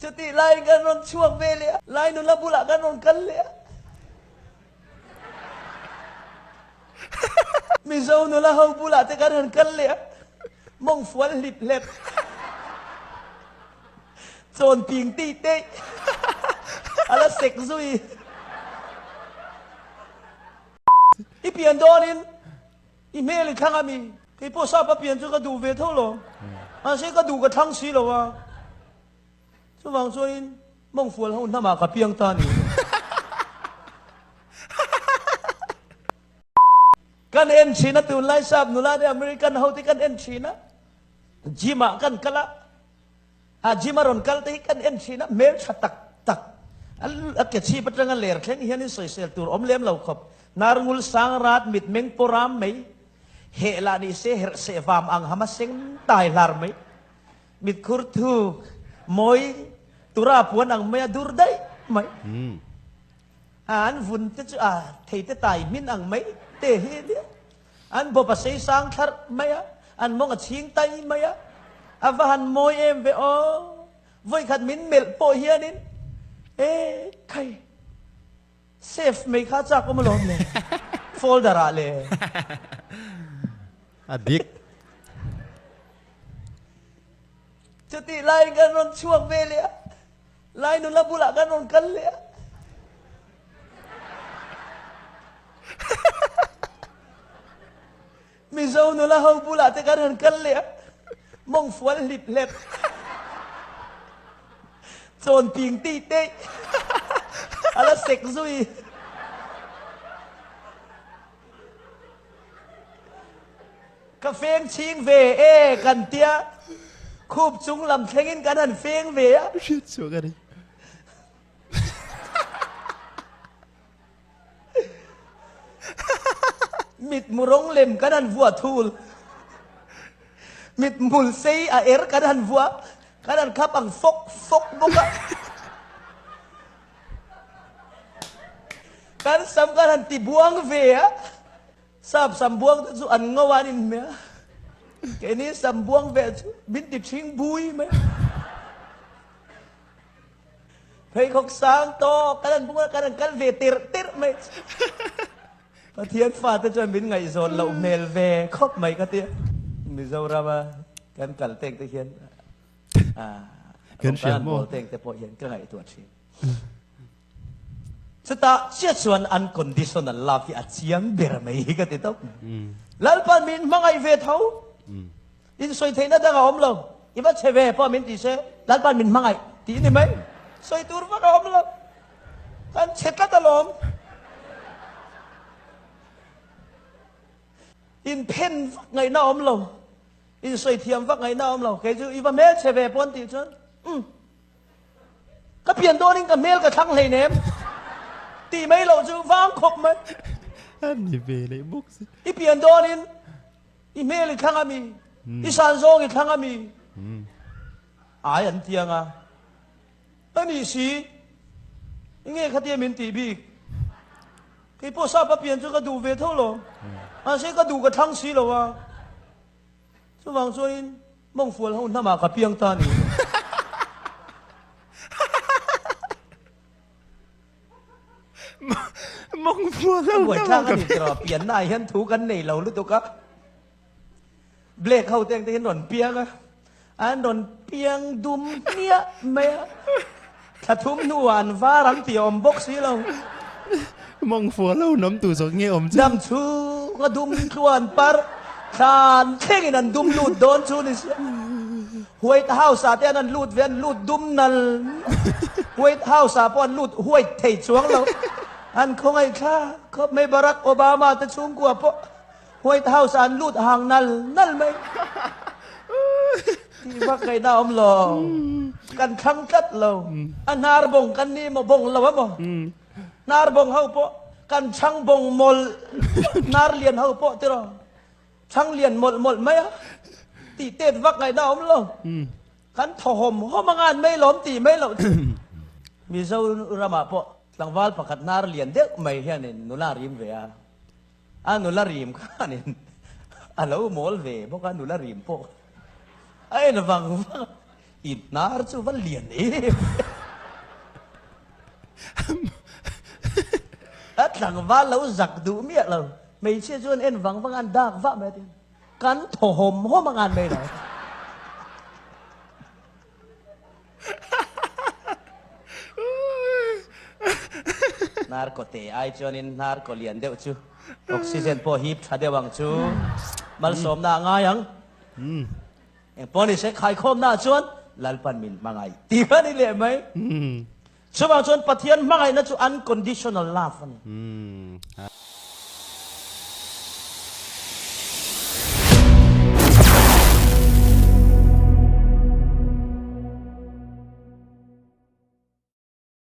Chutih laiin kan rawn chhuak ve leh a, lai nula bulah kan rawn kal leh a. Mizo nula ho bulah te kan rawn kal leh a, mawng fual hlip hlep, chawn ping tih teih, a la sek zui. I pian dawnin I hmel i thlang a mi? Kei pawh sap a pian chu ka duh ve tho lo. Mahse ka duh ka thlang si lo a. Chuvang chuanin mawngfual ho hnamah ka piang ta ni. Kan en thin a tunlai sap nula te American ho te kan en thin a. Gym ah kan kal a. A gym a rawn kal te hi kan en thin a, hmeltha tak tak a ke chhip atanga ler thleng hianin sawisel tur awm lem lo khawp. Hnarngul sang rat mitmeng paw ram mai, heh lah ni se herh seh vam ang ham a seng tai hlar mai, mitkhur thuk mawi tura puan ang mai a dur daih mai. An vun te chu a thei te tai hmin ang mai te hi a nia. An bawp a sei sang thlarh mai a, an mawng a chhing tai mai a, a va han mawi em ve aw. Vawikhat min melh pawh hianin e khai save mai kha chak awm alawm le folder ah le. A dik. Chutih laiin kan rawn chhuak ve leh a. Lai nula bulah kan rawn kal leh a. Mizo nula ho bulah te kan rawn kal leh a. Mawng fual hlip hlep. Chawn ping tih teih. A la sek zui. Ka feng chhing ve e kan tia, khup chung lam thlengin kan han feng ve a. Hriat chhuak a ni. Mitmu rawng lem kan han vuah thul. Mithmul sei a er kan han vuah, kan han khap ang fawk fawk bawk a. Kan sam kan han ti buang ve a. Sap sam buang te chu an ngo an inhmeh a, keini sam buang ve chu min ti ṭhing bui mai a. Pheikhawk sang tawk kan han bung a, kan han kal ve tirh tirh mai chu. Pathian fate chuan min ngaihzawn loh hmel ve khawp mai ka ti a. Mizorama kan kal teng te hian Kan hria maw? Bawl teng te pawh hian ka ngaihtuah ṭhin. Chutah chiah chuan unconditional love hi a chiang ber mai hi ka ti tawp. Lalpan min hmangaih ve tho. Insawi theihna dang a awm lo. I va chhe ve pawh min ti se, Lalpan min hmangaih tih ni mai. Sawi tur vak a awm lo. Kan chhe tlat alawm. Inphen vak ngaihna a awm lo. Insawi thiam vak ngaihna a awm lo. Kei chu i va hmel chhe ve pawh an tih chuan, umm. Ka pian dawnin ka hmel ka thlang hleinem tih mai loh chu vang khawp mai. A ni ve leh bawk si. I pian dawnin i hmel i thlang a mi? I san zawng i thlang a mi? Ai an ti anga. A nih si, nge khatia min tih bik? Kei pawh sap a pian chu ka duh ve tho lo. Mahse ka duh ka thlang si lo a. Chuvang chuanin mawngfual ho hnamah ka piang ta ni. Mawngfual ho hnamah ka piang. Pianna ah hian thu kan nei lo lutuk a. Black ho te ang te hian rawn piang a. An rawn piang dum hmiah mai a. Thla thum hnuah an var ang tih a awm bawk si lo. Mawngfual ho hnam tu zawk nge awm chu? Dam chhung a dum tluan parh thlan thlengin an dum lut dawn chu ni sia. White House ah te an an lut ve an lut dum nal White House ah pawh an lut white thei chuang lo. An khawngaih thlak khawp mai Barack Obama te chhungkua pawh. White House ah an lut hang nal nal mai. Tih vak ngaihna a awm lo. Kan thlang tlat lo. A hnar bawng kan ni maw bawng lo a maw? Hnar bawng ho pawh kan chhang bawng mawlh hnar lian ho pawh tiraw chhang lian mawlh mawlh mai a. Tih tet vak ngaihna a awm lo. Kan thaw hawm hawm anga an mai lawm tih mai loh chu. Mizo ramah pawh tlangval pakhat hnar lian deuh mai hianin nula a rim ve a. A nula rim khanin a lo mawl ve bawk a, nula rim pawh a en vang vang a. I hnar chu va lian em. A tlangval lo zak duh miah lo. Hmeichhia chuan en vang vang a an dak vah mai a ti. Kan thaw hawm hawm a ngan mai lo. Hnar kaw te ai chuanin hnar kaw lian deuh chu oxygen pawh hip tha deuh ang chu malsawmna a ngai ang. Engpawh ni se khaikhawmna ah chuan Lalpan min hmangaih tih kha a ni leh mai. Chuvang chuan Pathian hmangaihna chu unconditional love a ni.